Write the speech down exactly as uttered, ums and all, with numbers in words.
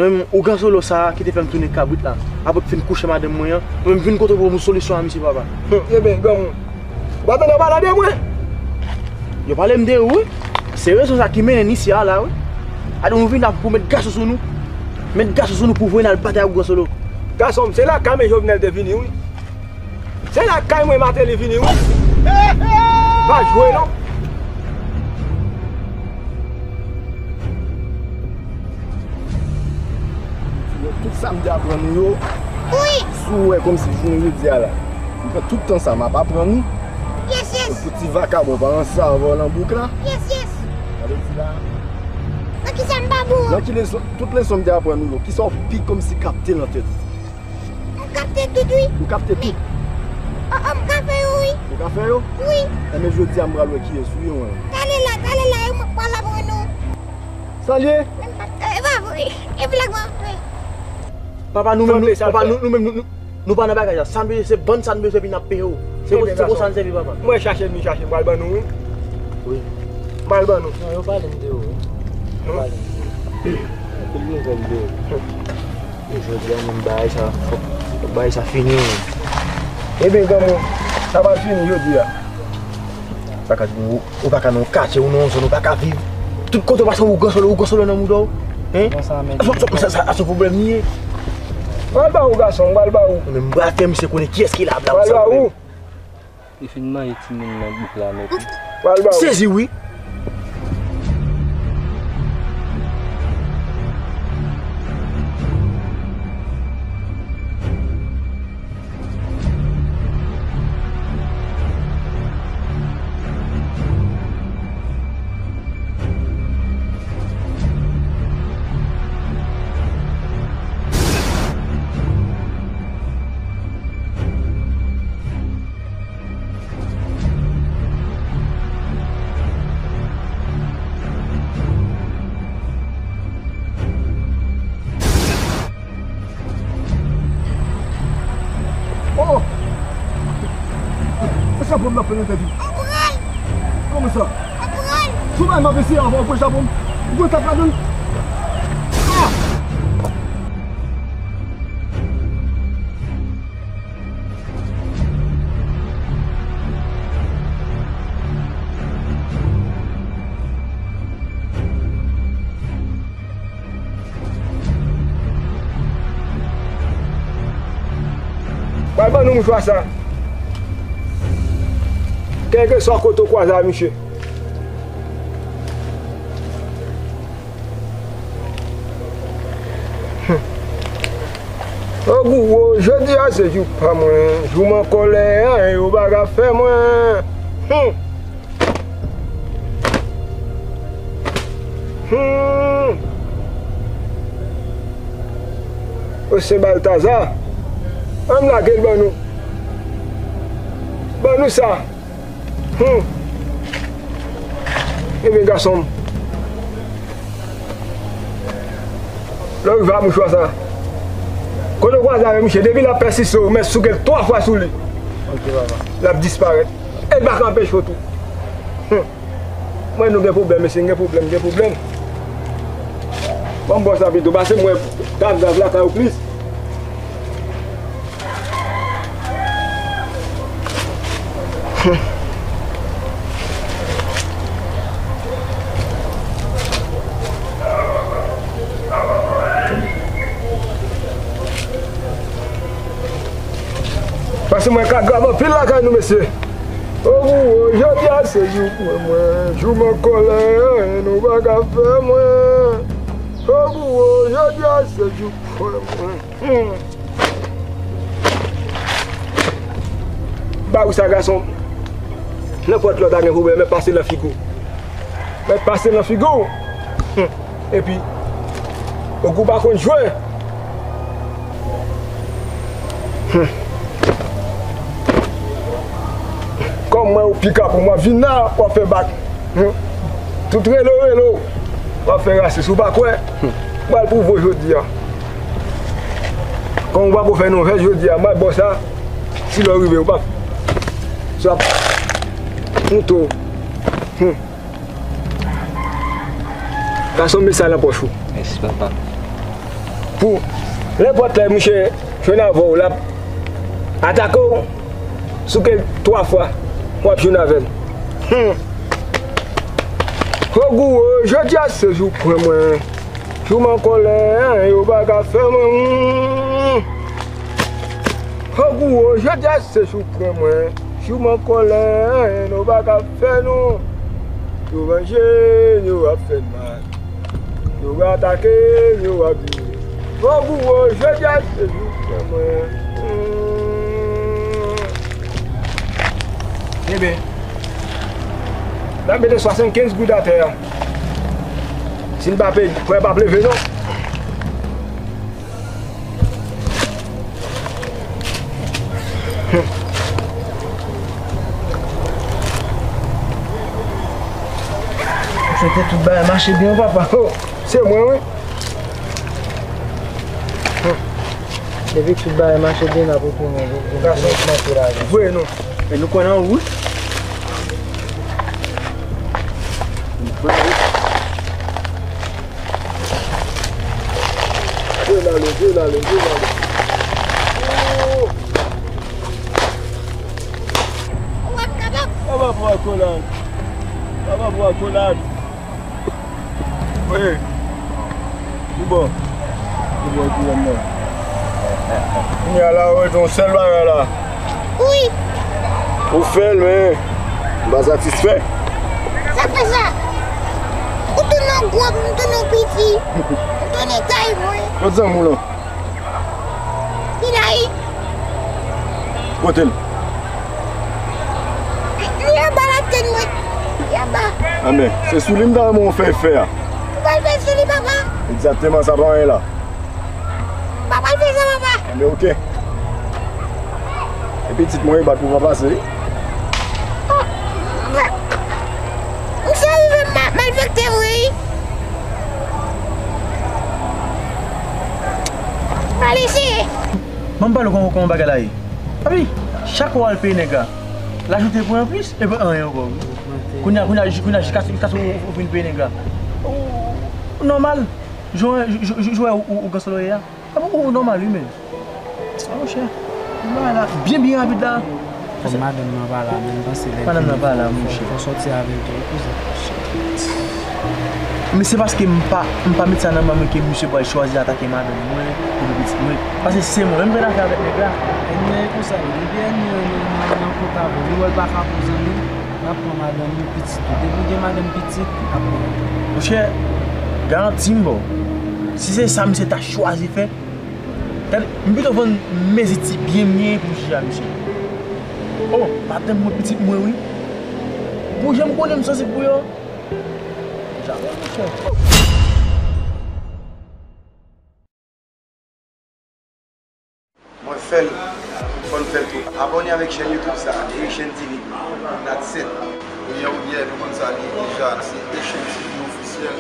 Mwen menm, ougan Solo sa a ki te fè m tounen kabrit la. Apre m fin kouche madanm mwen an, mwen menm vin kote w pou m solisyon a misye, papa. Ebyen, granmoun, ou pa tande yo pale de mwen? Yo pale m de ou, wi. Se rezon sa ki mennen n isi a la, wi. Ade nou vin la pou met gason sou nou. Met gason sou nou pou voye n al batay ak ougan Solo. Gason m, se lakay mwen Jovenel te vini, wi. Se lakay mwen Martelly vini, wi. Pa jwe, non. Tout sa m te aprann ou yo, wi, si w wè kòmsi jounen jodi a la, m pran tout tan sa m ap aprann ou. Yes, yes. Pou ti vakabon pa ranse avè w nan bouk la. Yes, yes. Sa vle di la. Nan ki sa m pa bon? Nan ki leson, tout leson m te aprann ou yo, ki sa w pi kòmsi kapte nan tèt ou? M kapte tout, wi. Ou kapte tout? Oh, oh, m ka fè yo, wi. Ou ka fè yo? Wi. Enben, jodi a, m pral wè kiyès ou ye, mwen. Talè la, talè la, e mwen k pral aprann ou. Sa l ye? Men m pa, e pa vre. E blag w ap fè. Papa, nou menm, nou, papa, nou, nou menm, nou, nou, nou pa nan bagay sa. Sa n bezwen, se bann sa n bezwen, epi n ap peye w. Se pou, se pou sa n sèvi, papa. Mwen chache, m chache, m pral ban nou, wi. Wi. M pral ban nou. Non, yo pale m de ou, wi. Yo pale m de ou. Anpil nouvèl de ou. E jodi a menm bagay sa, fòk, fòk bagay sa fini, wi. Ebyen, granmoun, sa pral fini jodi a. Ou pa ka, ou, ou pa ka nan yon katye, ou nan yon zòn, ou pa ka viv. Tout kote w pase, ou ougan Solo, ougan Solo nan mouda w. Hein? Bon, sa, men sa, sa, sa, sa se pwoblèm li ye. M pral ba ou, gason, m pral ba ou. Men m pral fè misye konnen kiyès ki la, la, m pral ba ou. Li fin manje timoun nan bouk la nèt, wi. Pral ba ou. Sezi, wi. Oh! Se chapo m nan plen nan tèt ou. Kòman sa? Sou bay m ap eseye avan w pran chapo m. Ou pran tèt ladan l. Ah! Pral ban nou mouchwa sa. Kèlkeswa kote w kwaze a misye. Ogou, jodi a se jou pa mwen, jou m an kòlè, anyen yo pa ka fè mwen. Hmm. Hmm. O Sen Baltaza, ann lage l ban nou. Ban nou sa. Hmm. Ebyen, gason m. Lè w rive a mouchwa sa, kote w kwaze avè misye, depi l ap pèsiste w, mèt souke l twa fwa sou li. Ok, papa. L ap disparèt. E l pa ka anpeche w tou. Hmm. Mwen, nou gen pwoblèm, mesye, n gen pwoblèm, gen pwoblèm. Ban m bò sa pito, pase mwen grav grav lakay ou plis. Pase mwen ka grav anpil lakay nou, mesye. O, o, jodi a se jou mwen, mwen, jou m an kòlè, anyen nou pa ka fè mwen. O, o, jodi a se jou mwen, mwen. Hmm. Ba ou sa, gason. Nenpòt lè w ta gen pwoblèm, mèt pase nan figi w. Mèt pase nan figi w. Hmm. Epi, ou pa konn jwe. Hmm. Kòm mwen ou pika pou mwen vin la, w ap fè bak. Hmm. Tout rele w, rele w, w ap fè rasis, ou pa kwè? Hmm. Mwen al pwouve w jodi a. Kòm ou pa ko fè non fè jodi a, mwen bò sa, si lè w rive, ou pa, sa ap monte w. Hmm. Gason, met sa nan pòch ou. Mèsi, papa. Pou nenpòt lè misye jwenn avè w, l ap atake w, souke l twa fwa, w ap jwenn avè l. Hmm. Ogou o, jodi a se jou pwen mwen. Jou m an kòlè, anyen yo pa ka fè mwen. Hmm. Ogou o, jodi a se jou pwen mwen. Jou m an kòlè, anyen yo pa ka fè nou. Yo vanje n, yo ap fè n mal. Yo atake n, yo ap vini. Ogou o, jodi a se jou pwen mwen. Hmm. Ebyen, n ap mete swasannkenz goud atè a. Si n pa peye, pwen p ap leve non. Swete tout bagay mache byen, papa. Oh, se mwen, wi. Depi tout bagay mache byen, n ap retounen. Gason, mache la. Vre, non. Men nou kwè nan ou, wi. Nou kwè nan ou. Jwenn ale, jwenn ale, jwenn ale. Oh! Ou ap kapab. Papa pou akolad. Papa pou akolad. Wi. Ki bò? Ki bò gouvènman? Kounye a la, ou ret yon sèl bagay la. Wi. Ou fè l, men m pa satisfè. Sa k fè sa? Ou tounen w gwo, m tounen w piti. M tounen tay mwen. Kot zanmi w lan? Li la, wi. Kote l? Li anba l ap tann mwen. Li anba. Anben, se sou li m ta renmen w fè fè a. Ou pral fè sou li, papa? Egzakteman, sa pa anyen la. M pa pral fè sa, papa. Anben, oke. E pitit mwen, e bat pou papa, se. Oh, misye rive ma-, malfektè vre, wi. Pral eseye. Ban m pale w kòman, kòman bagay la ye. Papi, chak fwa w al peye nèg la, l ajoute pwen anplis, epi anyen ankò, wi. Kounye a, kounye a, kounye a, jiskaske, jiskaske w, w fin peye nèg la. Ou, ou nòmal. Jan w, jan, jan, jan w wè ou, ou, ou gen solo ye a. Ou, ou nòmal, wi, men. A, monchè. Bagay la, byen, byen rapid la. Fòk madanm nan pa la, men m panse lè l vini, fò, fò, fò sòti avè l tou, wi, kouzen. Men se paske m pa, m pa met sa nan men mwen ke misye pral chwazi atake madanm mwen, epi pitit mwen. Paske se mwen menm ki fè afè avèk nèg la. Ènmi an e konsa, depi ènmi an nan, nan, nan kont avè w, li wè l pa ka bon zanmi, l ap pran madanm li, pitit ou. Depi w gen madanm, pitit, l ap pran. Monchè, garanti m ba w, si se sa misye ta chwazi fè, gade, m pito vann mezi ti byen m genyen pou m chita misye. Oh, madanm mwen, pitit mwen, wi. Pou jan m konnen m sansib pou yo. Jamè, monchè. Mwen fè l, fò n fè l tou. Abòne avèk chèn YouTube sa, Haitian T V. That's it. Ebyen, ebyen, nou konn sa, li deja, se Haitian T V ofisyèl.